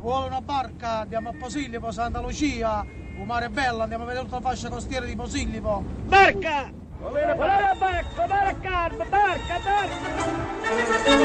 Vuole una barca, andiamo a Posillipo, Santa Lucia, un mare bello, andiamo a vedere tutta la fascia costiera di Posillipo. Barca! Volere barca, barca, barca, barca!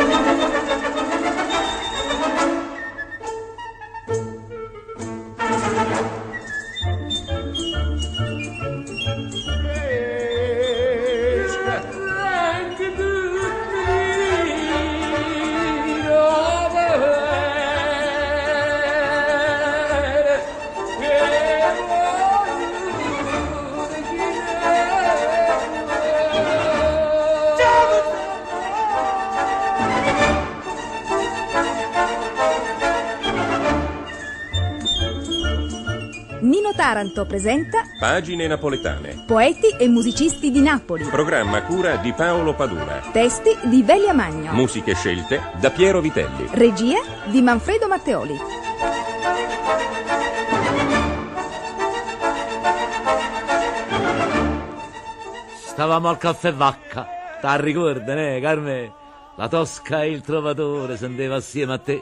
Nino Taranto presenta Pagine napoletane. Poeti e musicisti di Napoli. Programma a cura di Paolo Padula. Testi di Velia Magno. Musiche scelte da Piero Vitelli. Regia di Manfredo Matteoli. Stavamo al caffè Vacca, t'ha ricorda, eh, Carme? La Tosca e il Trovatore senteva assieme a te.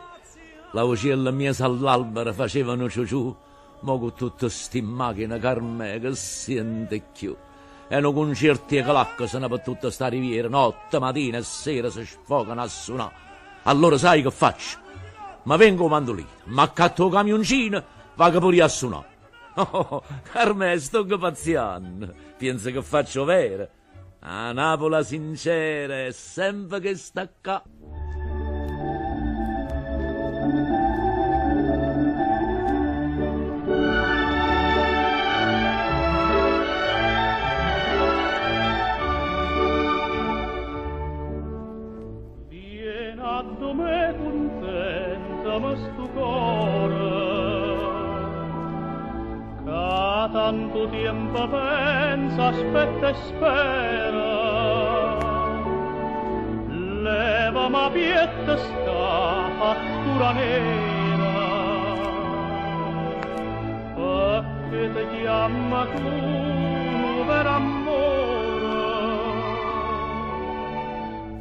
La vocella mia all'albero facevano ciuciù. Ma con tutte sti macchine, Carme, che sente più. E no concerti e clacca se ne per tutta sta riviera, notte, mattina e sera si sfogano a suonare. Allora sai che faccio? Ma vengo mandolino, ma accatto il camioncino, vago pure a suonare. Oh, Carme, sto pazziando. Penso che faccio vero. A Napoli sincera è sempre che sta qua. Vieni a me contenta ma sto cuore che tanto tempo pensa, aspetta e spera leva ma pietta sta fattura nera perché ti chiama tu per amore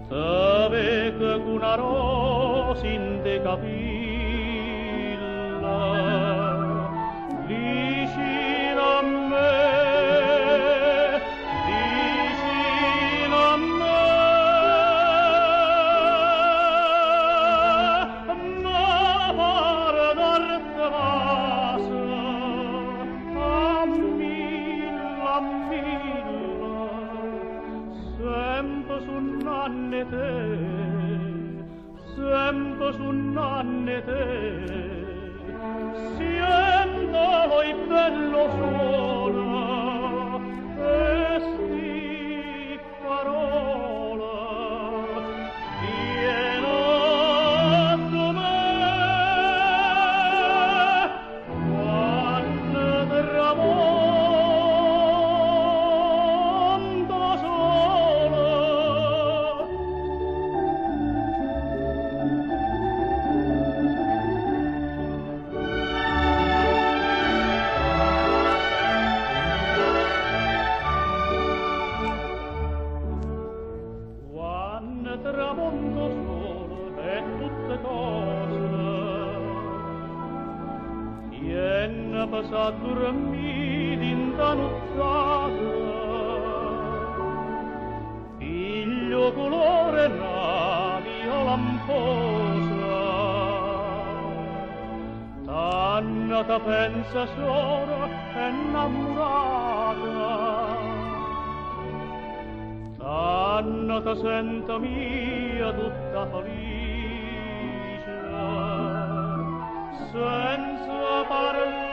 te vedo con una rosa in te capilla vicino a me vicino a me ma pare darte vaso a mille a mille sempre su nanne te sempre su nanne te sientalo il bello suono e sti parola vieno a me quando tramonto sole. Quando tramonto solo e tutte cose Viene a dormire in nottata Figlio colore navi o lamposa Tanna ta pensa sola e innamorata Tanna ta sento mia tutta felice senza parlar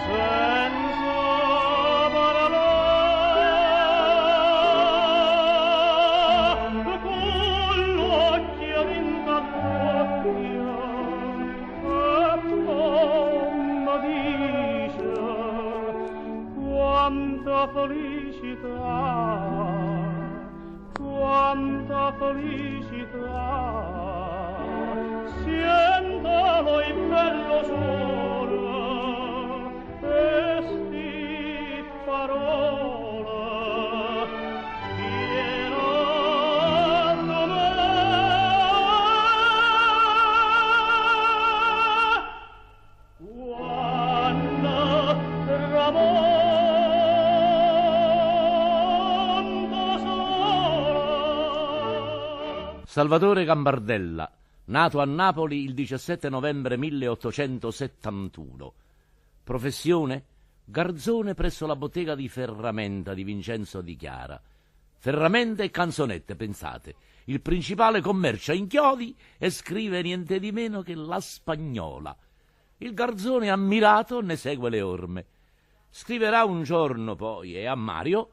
senza parlar con l'occhio d'occhio e poi mi dice quanta felicità quanta felicità sientalo il bello suono e sti parola vieno a me. Salvatore Gambardella, nato a Napoli il 17 novembre 1871. Professione? Garzone presso la bottega di ferramenta di Vincenzo Di Chiara. Ferramenta e canzonette, pensate. Il principale commercia in chiodi e scrive niente di meno che La Spagnola. Il garzone ammirato ne segue le orme. Scriverà un giorno poi e a Mario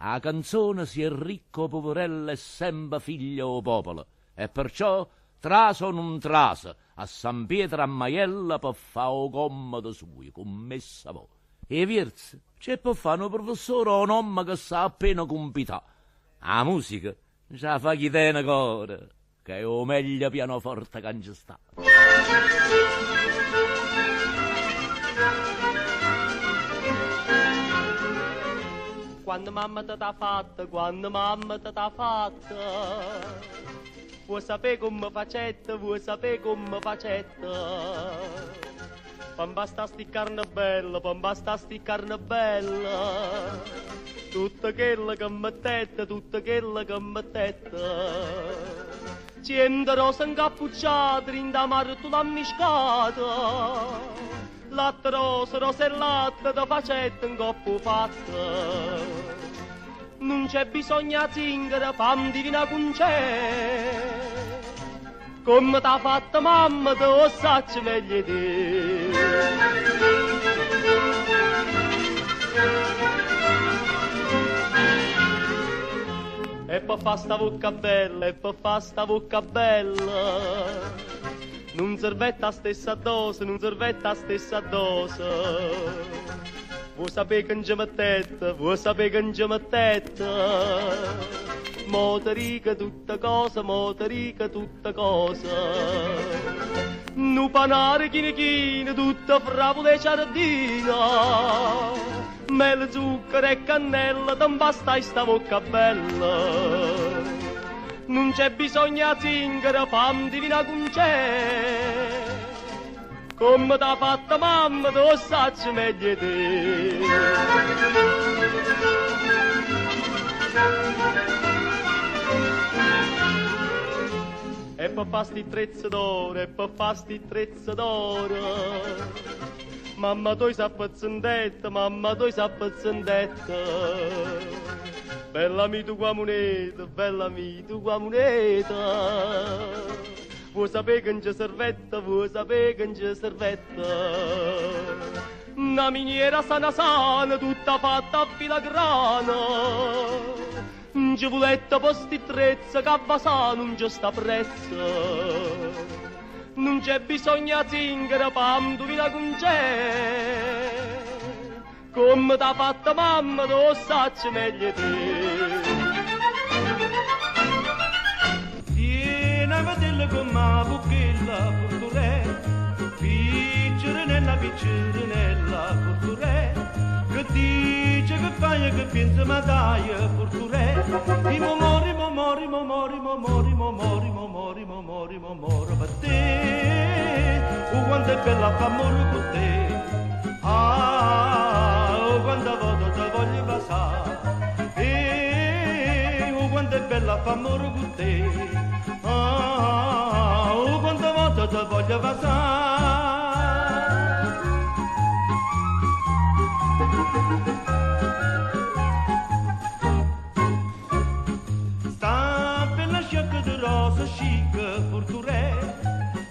'A canzone si è ricco o puverello è sempe figlio 'o popolo e perciò trase o nun trase a San Pietro a Maiella pe fà 'o commodo suio comm'essa vò. 'E vierze ce 'e pò fà nu prufessore o n'ommo che sa appena cumpità. 'A musica nce 'a fa chi tene core ca è 'o meglio pianoforte ca nce sta. Quann mammeta t'ha fatta, quann mammeta t'ha fatta, vuò sapè comm facette, vuò sapè comm facette. Pe mpastà sti carne belle, pe mpastà sti carne belle, tutto chello che mettette, tutto chello che mettette. Ciento rose 'ncappucciate dint' 'a mare tu l'ha mmiscata, latte rosa, rosa e latte te facette 'ncopp' 'o fatto. Nun c'è bisogno 'a zingara, famm divina Cuncè. Comme t'ha fatto mammeta 'o ssaccio meglio 'e te. E pe' fa sta vocca bella, e pe' fa sta vocca bella, nun servette 'a stessa dose, nun servette 'a stessa dose. Vuò sapè che nce mettette, vuò sapè che nce mettette? Mo te dico tutte cose, mo te dico tutte cose. Nu panaro chino chino, tutto fravule 'e ciardino, mele, zucchero e cannella, te 'mpastai sta vocca bella. Nun c'è bisogno 'a zingara, famm divina Cuncè. Comme t'ha fatta mammeta 'o ssaccio meglio 'e te. E pe' fa sti trezze d'oro, e pe' fa sti trezze d'oro, mamma toja s'appezzentette, mamma toja s'appezzentette. Bella mia tu qua moneta, bella mia tu qua moneta. Vuò sapè che nce servette, vuò sapè che nce servette? Na miniera sana sana, tutta fatta a filagrana, nce vulette pe sti trezze che a vasà nun ce sta prezzo. Nun c'è bisogno 'a zingara p' 'nduvinà Cuncè. Comme t'ha fatta mammeta 'o ssaccio meglio 'e te. Tiene 'a vedella comm' 'a vucchella, Furturè, piccerenella, piccerenella, Furturè, che dice, che faje, che pienze, ma daje, Furturè, i' mo moro, i' mo moro, i' mo moro, i' mo moro, i' mo moro, i' mo moro, i' mo moro, i' mo moro pe' te, uh quanto è bello a fa' ammore cu te. Ah, oh quanta vota te voglio vasà. Eh, oh quanto è bello a fa' ammore cu te. Ah, oh quanta vota te voglio vasà. Sta bella sciocca di rosa chic, furturè,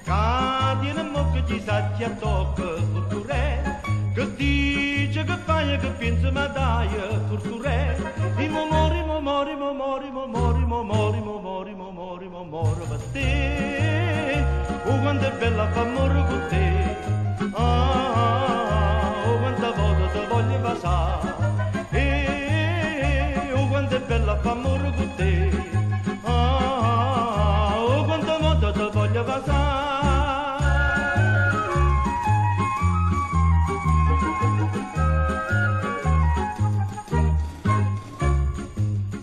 ca tiene 'mmocca chi sa chi attocca, furturè, che dice, che faje, che pienze, ma daje, furturè, i' mo moro, i' mo moro, i' mo moro, i' mo moro, i' mo moro, i' mo moro, i' mo moro, i' mo moro pe' te. Oh, quanto è bello a fa' ammore cu te. Ah, oh, quanta vota te voglio vasà. Eh, oh, quanto è bello a fa' ammore cu te. Ah, oh, quanta vota te voglio vasà.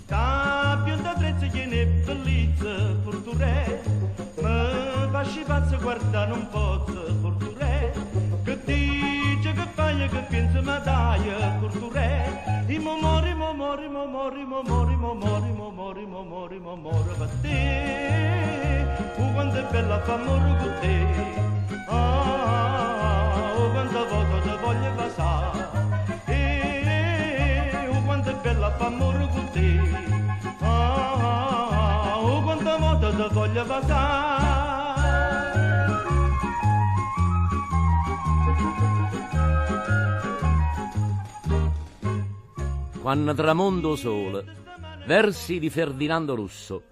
Sta bionda trezza chiena 'e bellezza, Furturè, me fa ascì pazzo guardà nun pozzo, Furturè, che dice, che faje, che pienze, ma daje, Furturè, Io mo moro, mo moro, mo moro, mo moro, mo moro, mo moro, mo moro, mo moro per te. Oh, quanto è bella fa amore con te. Ah, oh, quanta volta te voglio passare. Eh, oh, quanto è bella fa amore con te. Ah, oh, quanta volta te voglio passare. Quando tramonto sole, versi di Ferdinando Russo,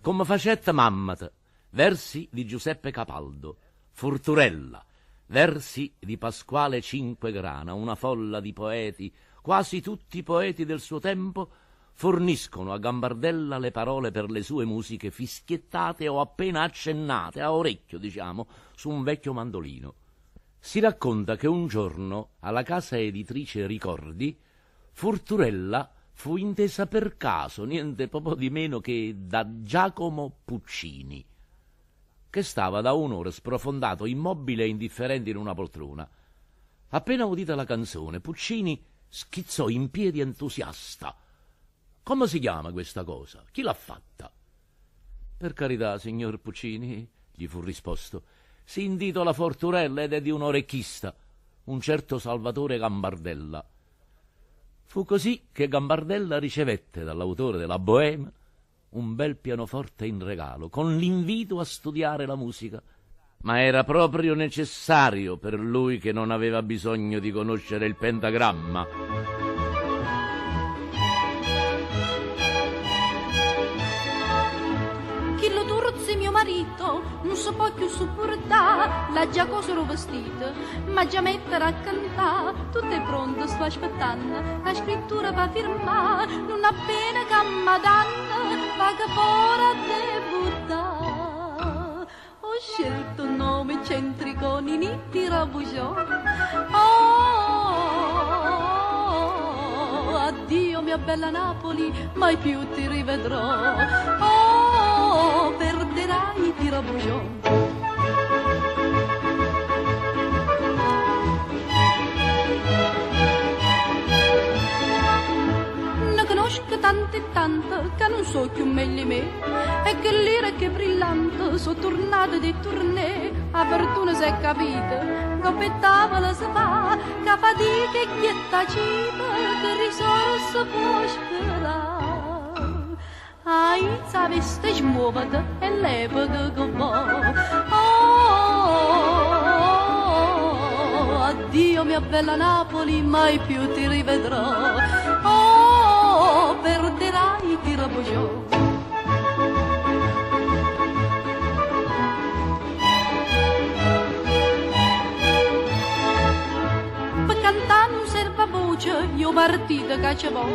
come facetta mammata, versi di Giuseppe Capaldo, Furturella, versi di Pasquale Cinquegrana, una folla di poeti, quasi tutti i poeti del suo tempo, forniscono a Gambardella le parole per le sue musiche fischiettate o appena accennate, a orecchio, diciamo, su un vecchio mandolino. Si racconta che un giorno, alla casa editrice Ricordi, Furturella fu intesa per caso, niente proprio di meno che da Giacomo Puccini, che stava da un'ora sprofondato, immobile e indifferente in una poltrona. Appena udita la canzone, Puccini schizzò in piedi entusiasta. Come si chiama questa cosa? Chi l'ha fatta? Per carità, signor Puccini, gli fu risposto, si intitola Forturella ed è di un orecchista, un certo Salvatore Gambardella. Fu così che Gambardella ricevette dall'autore della Bohème un bel pianoforte in regalo, con l'invito a studiare la musica. Ma era proprio necessario per lui che non aveva bisogno di conoscere il pentagramma. Chi lo turzi mio marito non si può più sopportare, l'ha già cosa lo vestito, ma già mettere a cantare, tutto è pronto, sto aspettando, la scrittura va a firmare, non appena che madonna va che fuori a debuttare. Ho scelto un nome eccentrico, Nini Tirabusciò. Oh, addio mia bella Napoli, mai più ti rivedrò. Oh, perderai Tirabusciò. Ne conosco tante e tante che non so più meglio me e che lire che brillante sono tornate di tournée a fortuna si è capito che per tavola si fa che fatica e chietta cibo che risorsa può sperare Aizza veste smuovete e l'epoca che va. Oh, addio mia bella Napoli, mai più ti rivedrò. Oh, perderai Tirabusciò. Per cantare non serve voce, io partita che ci vo.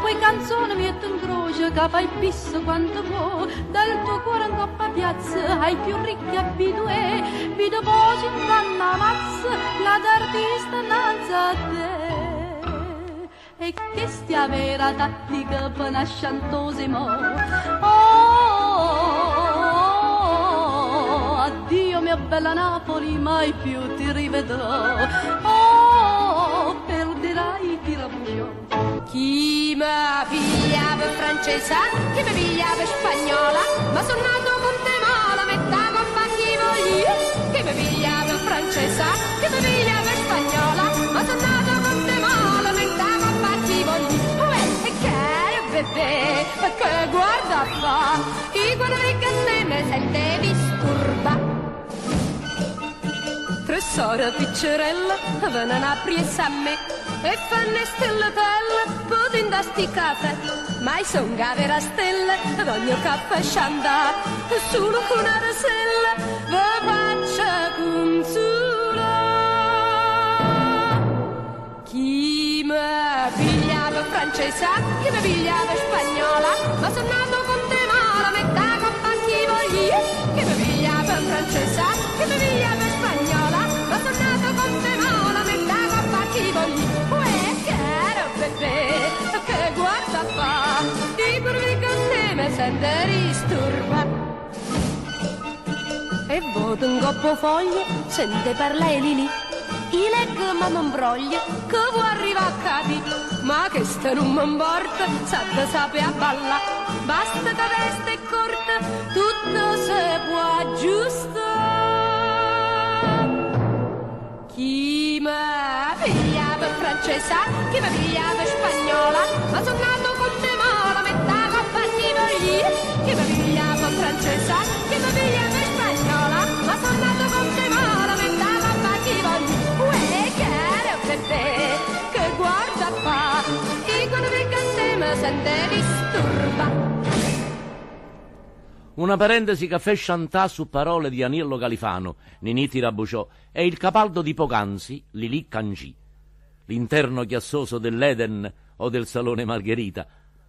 Poi canzone mi in croce, che fai pissa quanto vuoi. Dal tuo cuore in coppa piazza, ai più ricchi abitué. Vedo voce in vanna mazza, la d'artista innanzi a te. E che stia vera tattica per una sciantosimo. Oh, addio mia bella Napoli, mai più ti rivedrò. Oh, perderai Tirabusciò. Chi mi pigliava francesa, chi mi pigliava spagnola, ma sono nato con te mala, metà con chi voglio. Chi mi pigliava francesa, chi mi pigliava spagnola, ma sono nato con te mala, metà con chi voglio. Uè, caro bebè, che guarda fa, io quando che te mi sente disturba. Tre sore piccerelle vengono a a me e fanno stelle pelle put da sti caffè. Ma io son vera stella, voglio caffè sciandà, solo con una rosella, vi faccio consola. Chi mi pigliava francesa, chi mi pigliava spagnola, ma sono nato con te mala, metà con chi voglio. Chi mi pigliava francesa, chi mi pigliava spagnola, ma sono nato con te mala, metà con chi voglio. Uè, caro bebè, che guarda fa, di per con te mi sente disturba. E voto un coppo foglie, sente parlare lì lì. I leggo ma m'imbroglia, che vuoi arrivare a capire? Ma che sta non m'importa, sa da sape a balla. Basta che veste è corta, tutto se può aggiustare. Chi mi pigliava francesa, chi mi pigliava spagnola, ma sono nato con te mala, metà coppa chi voglio. Chi mi pigliava francesa, chi mi pigliava spagnola, ma sono nato con te mala, metà coppa chi voglio. Uè, caro bebè, che guarda qua, e quando vengo a te mi sente disturba. Una parentesi caffè Chantà su parole di Aniello Califano, Ninì Tirabusciò, e il capaldo di poc'anzi, Lilì Cangì. L'interno chiassoso dell'Eden o del Salone Margherita.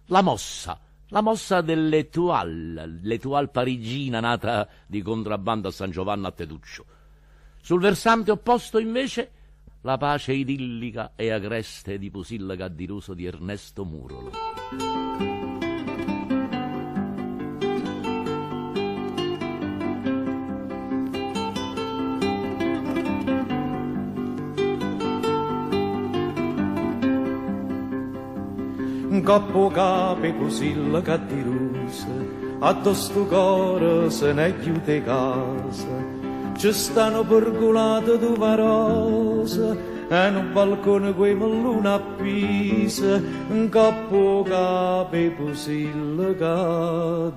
La mossa, la mossa dell'Etoile, l'Etoile parigina nata di contrabbando a San Giovanni a Teduccio. Sul versante opposto, invece, la pace idillica e agreste di Pusilla Gaddiruso di Ernesto Murolo. Coppo cape così cattirosa, addosso sto core se ne chiude casa. Ci stanno pergolate due rose, e un balcone coi melluna appesa, un coppo cape così cattirosa.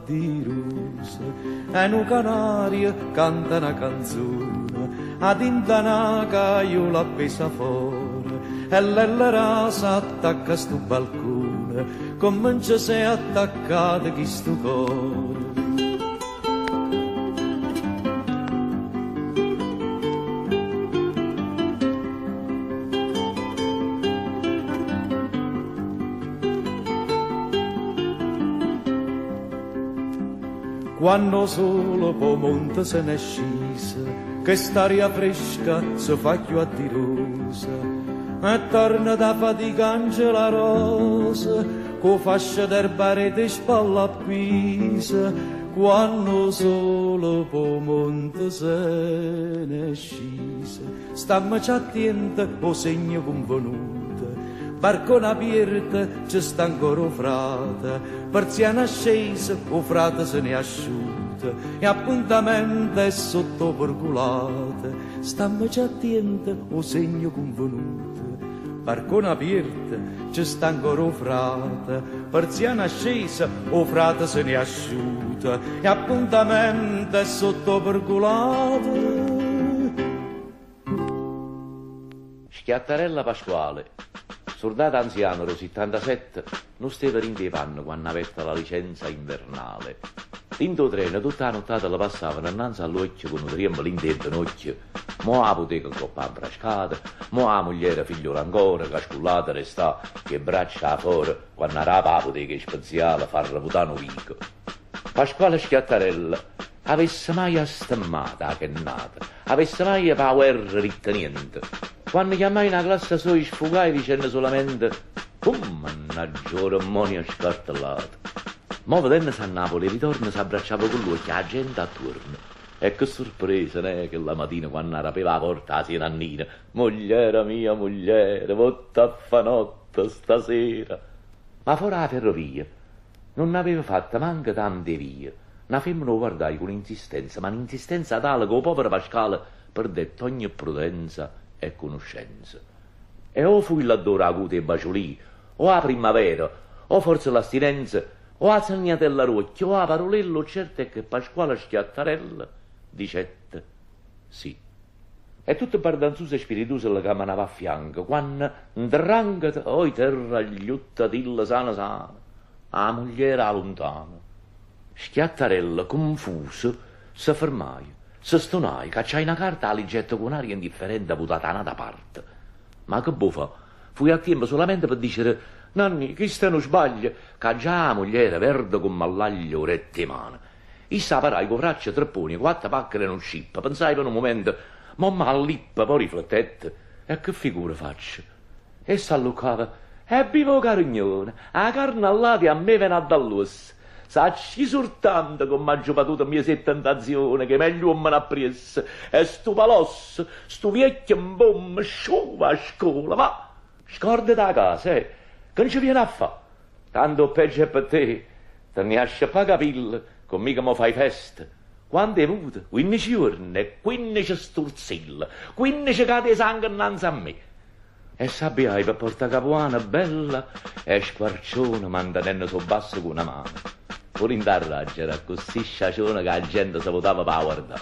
E un canario canta una canzone, ad intanaca io l'ho appesa fuori, e l'ella rasa attacca sto balcone, comincia se attaccata chi sto cuore. Quando solo po monte se ne scise, che st'aria fresca si fa più addirosa, e torna da fatica Angela Rosa, co fascia d'erba rete spalla appesa, quando solo po monte se ne scise, stammi attenta o segno convenuto, barcone aperto ci sta ancora frate, persiana scesa o frate se ne è asciutta, e appuntamento è sotto pergolata, stammi attenta o segno convenuto, barcone aperto ci sta ancora frate, persiana scesa o frate se ne è asciutta, e appuntamento è sotto pergolata. Schiattarella Pasquale, soldato anziano del 77, non stava in dei panni quando aveva la licenza invernale. L'into treno tutta la nottata la passavano innanzi all'occhio con un tremolo in occhio. Mo a bottega coppa a brascata, mo a moglie figliola ancora, che scullata resta, che braccia fuori, quando era la bottega spaziale far reputare un vico. Pasquale Schiattarella avesse mai astemmata che nata, avesse mai pa guerra ritta niente. Quando chiamai una classe sua sfugai dicendo solamente «Pum, mannaggia, ora monia scartellata». Mo vedendosi a Napoli ritorno si abbracciava con lui che la gente attorno. E che sorpresa, né, che la mattina quando rapeva la porta la nannina «Mogliera mia, mogliera, votta a fanotta stasera». Ma fuori la ferrovia non aveva fatta manca tante vie. Una femmina lo guardai con insistenza, ma un'insistenza tale che il povero Pasquale perdette ogni prudenza e conoscenza. E o fu l'odore acuto e baciolì, o a primavera, o forse l'astinenza, o a zagnatella rocchia, o a parolello, certo è che Pasquale Schiattarella dicette sì. E tutto bardanzuso e spiritoso la camminava a fianco, quando ndrangheta, oi terra gliutta dilla sana sana, a moglie era lontana. Schiattarella, confuso, si fermai, si stonai, cacciai una carta alla getto con aria indifferente buttata da parte. Ma che buffa, fui a tempo solamente per dire Nanni, questo non sbaglio, che già la moglie era verde come l'aglio orette in mano. Issa parai con braccia trepponi, quattro pacchere non scippa, pensai per un momento, mamma allippa, poi riflettette, e che figura faccio? E s'alluccava, e vivo carignone, la carne all'aria a me vena dall'osso. Saccio io surtanto comm'aggio patuto 'mmiez' 'e tentazione, ch' 'e meglie uommene appriesso, e stu palosso, stu viecchio 'mbomma, sciù, va a scola, va! Scordate 'a casa, eh! Che nce viene a fa'? Tanto 'o peggio è pe te, te n'hê 'a sceppà 'e capille, cu mmico mo fai festa. Quanto 'e avuto? Quinnice juorne e quinnice sturzille, quinnice cate 'e sango 'nnanze a me. E s'abbiaje pe Porta Capuana bella e squarciona mantenennose 'o basso cu na mano. Pure 'int' 'a raggia era accussì sciaciona ca 'a gente se vutava p' 'a guardà.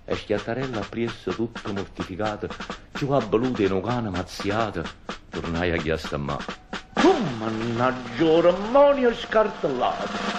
E Schiattarella appriesso tutto murtificato, cchiù abbeluto 'e nu cane mazziato, turnaje a ghiastemmà. Uh, mannaggia 'o demmonio scartellato!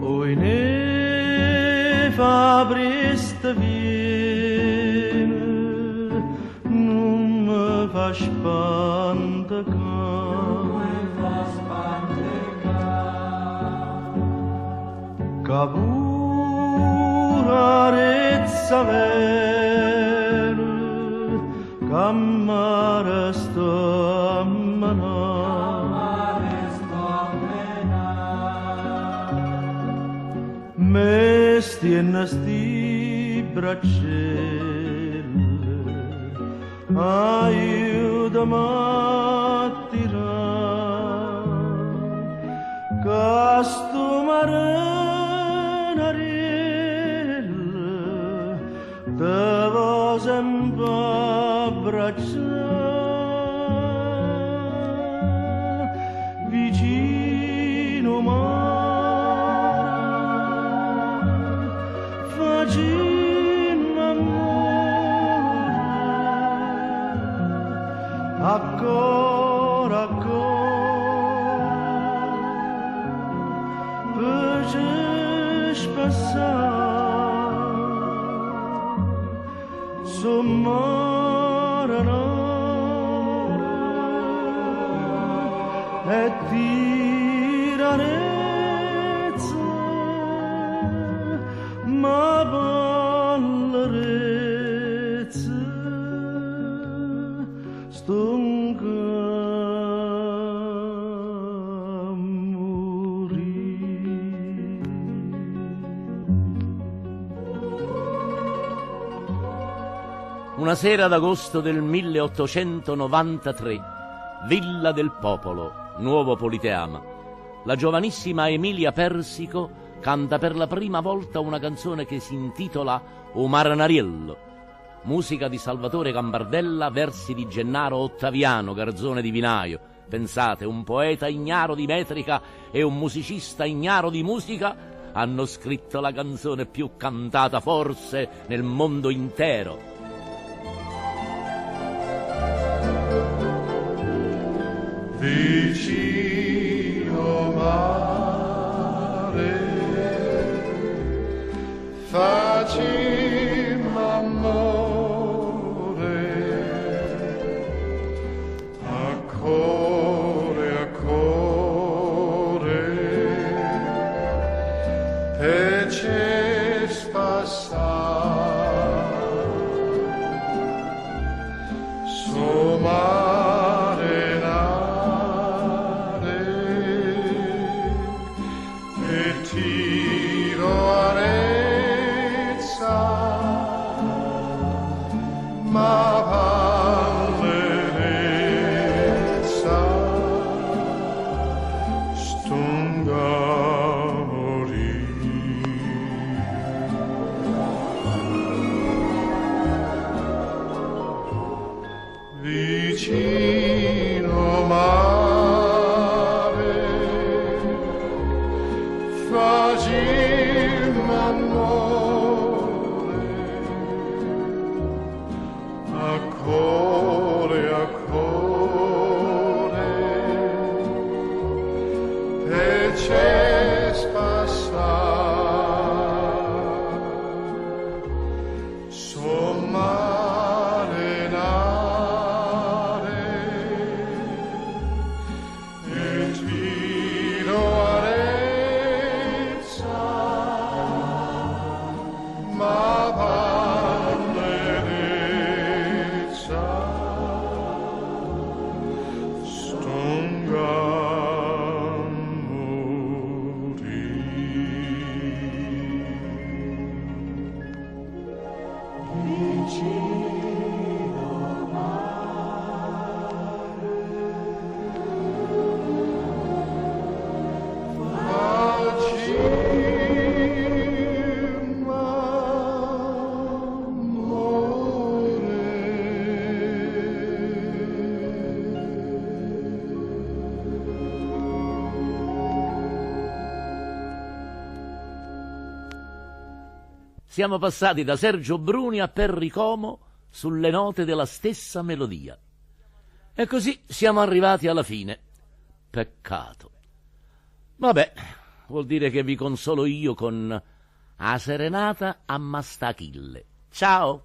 Oi ne fa presto viene, nun me fa spantecà. Ca pure 'a rezza vene, ch'a mare sto a menà. Me stienne sti braccelle, aiutami a tirà, ca sto marenariello te vo sempe abbraccià. Vicino 'o mare facimmo ammore, a core a core pe ce spassà. So marenare e tira 'a rezza, ma p'allerezza stongo a murì. Una sera d'agosto del 1893, Villa del Popolo, Nuovo Politeama. La giovanissima Emilia Persico canta per la prima volta una canzone che si intitola O Marenariello. Musica di Salvatore Gambardella, versi di Gennaro Ottaviano, garzone di vinaio. Pensate, un poeta ignaro di metrica e un musicista ignaro di musica hanno scritto la canzone più cantata forse nel mondo intero. Vicino 'o mare facimmo ammore, a core a core pe ce spassà. So marenare. Siamo passati da Sergio Bruni a Perry Como sulle note della stessa melodia. E così siamo arrivati alla fine. Peccato. Vabbè, vuol dire che vi consolo io con 'A serenata a Mast'Achille. Ciao!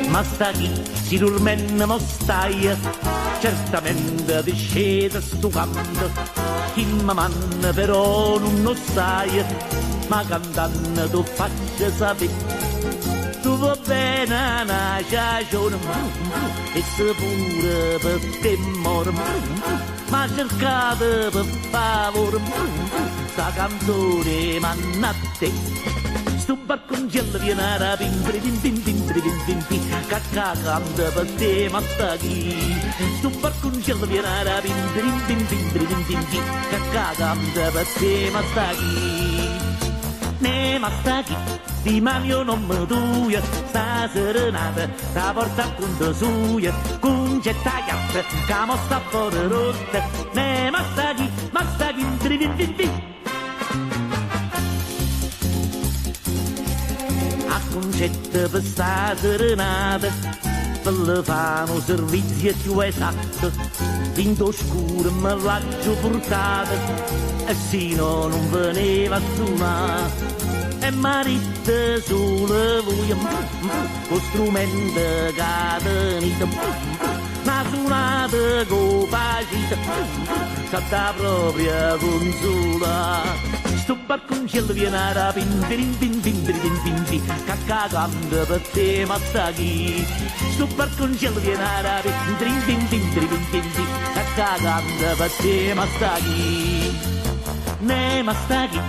Mast'Achì, si durmenno mo staje, certamente te sceta stu canto, chi me manna però nun 'o ssaje, ma cantanno t' 'o faccio sapè. Tu vuò bene a na ciaciona e si pure pe te more, ma cercate pe favore sta canzone manna a te. Stu barcunciello viene a rapì, pim pim pim pim pim pim, ca ca canta pe te Mast'Achì. Stu barcunciello viene a rapì, pim pim pim pim pim pim, ca ca canta pe te Mast'Achì. Ne Mast'Achì, dimane 'o nomme tujo, sta serenata t' 'a porta a cunto sujo, Cuncetta 'a gatta ca mo sta fore rotta, ne Mast'Achì, Mast'Achì, pim pim pim. A Cuncetta pe sta serenata, pe le fa nu servizio cchiù esatto, dint' 'o scuro me l'aggio purtata, e si no nun veneva a sunà. E m'ha ditto sulo vuje, 'o strumento ca tenite, na sunata che 'o facite, s'adda proprio cunzulà. Stu barcunciello viene a rapì, pim pim pim pim pim pim, ca ca canta pe te Mast'Achì. Stu barcunciello viene a rapì, pim pim pim pim pim pim, ca ca canta pe te Mast'Achì. Ne Mast'Achì,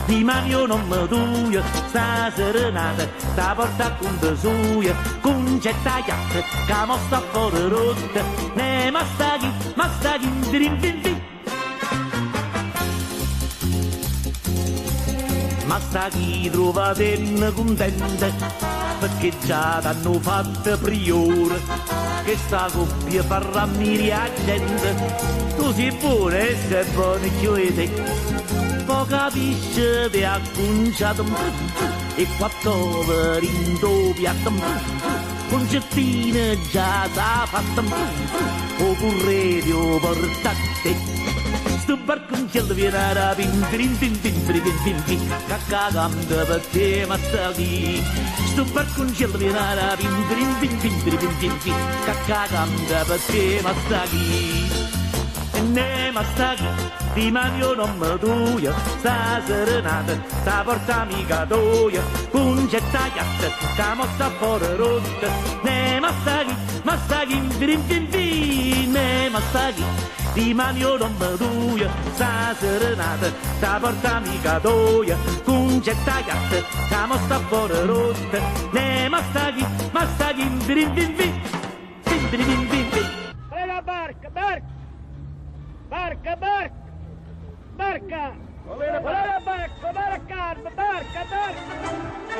dimane 'o nomme tujo, sta serenata t' 'a porta a cunto sujo, Cuncetta 'a gatta ca mo sta fore rotta, ne Mast'Achì, Mast'Achì, pim pim pim. Mast'Achì truovatenne cuntente, pecché già t'hanno fatto priore, chesta coppia farrà ammiria 'a gente, tu si buono e essa è bona cchiù 'e te. Po' capisce t'hê accunciato 'e quatt'ove dint' 'o piatto, Cuncettina già s'ha fatto 'o curredo e 'o porta a te. Stu barcunciello viene a rapì, pim pim pim pim pim pim, ca ca canta pe te Mast'Achì. Stu barcunciello viene a rapì, pim pim pim pim pim pim, ca ca canta pe te Mast'Achì. Ne Mast'Achì, dimane 'o nomme tujo, sta serenata t' 'a porta amica toja, Cuncetta 'a gatta ca mo sta fore rotta, ne Mast'Achì, Mast'Achì, pim pim pim, ne Mast'Achì, dimane 'o nomme tujo, sta serenata t' 'a porta amica toja, Cuncetta 'a gatta ca mo sta fore rotta, ne Mast'Achì, Mast'Achì, pim pim pim, pim pim pim pim. Prega barca, barca! Barca, barca! Barca! Volere barca, barca, barca, barca!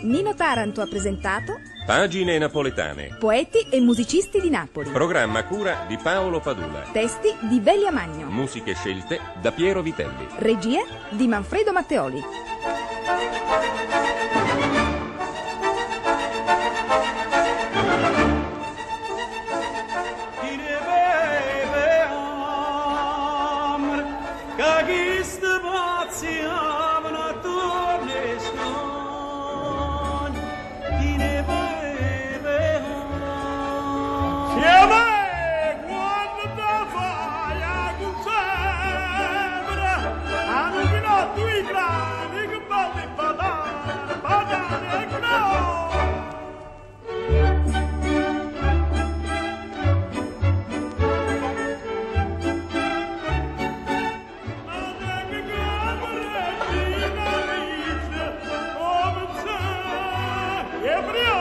Nino Taranto ha presentato Pagine napoletane. Poeti e musicisti di Napoli. Programma a cura di Paolo Padula. Testi di Velia Magno. Musiche scelte da Piero Vitelli. Regia di Manfredo Matteoli. Chi ne beve amore, che chi sta pazziavano attorno e stoni. Chi ne beve amore. Chiamè quando te fa Gabriele!